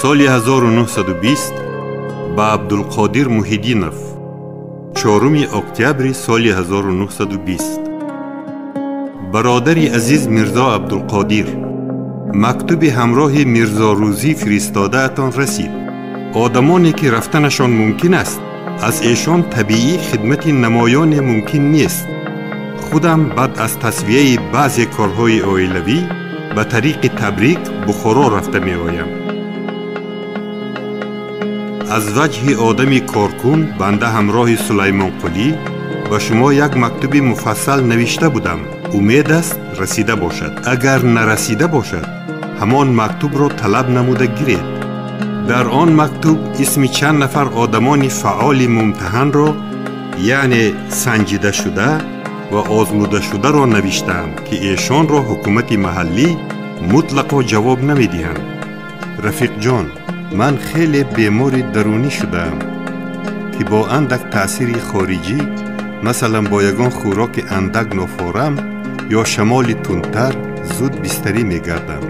Соли 1920 ба Абдулқодир Муҳиддинов, 4 октябри соли 1920. Бародари азиз Мирзо Абдулқодир, мактуби ҳамроҳи Мирзо Рӯзӣ фиристодаатон расид. Одамоне ки рафтанашон мумкин аст, аз эшон табиӣ хидмати намоёне мумкин нест. Худам баъд аз тасвияи баъзе корҳои оилавӣ ба тариқи Табрик Бухоро рафта меоям. Аз ваҷҳи одами коркун банда ҳамроҳи Сулаймонқулӣ ба шумо як мактуби муфассал навишта будам. Умед аст, расида бошад. Агар нарасида бошад, ҳамон мактубро талаб намуда гиред. Дар он мактуб исми чанд нафар одамони фаъоли мумтаҳанро, яъне санҷидашуда ва озмудашударо навиштаам, ки эшонро ҳукумати маҳаллӣ мутлақо ҷавоб намедиҳанд. Рафиқҷон, ман хеле бемори дарунӣ шудаам, ки бо андак таъсири хориҷӣ, масалан бо ягон хӯроки андак нофорам ё шамоли тундтар, зуд бистарӣ мегардам.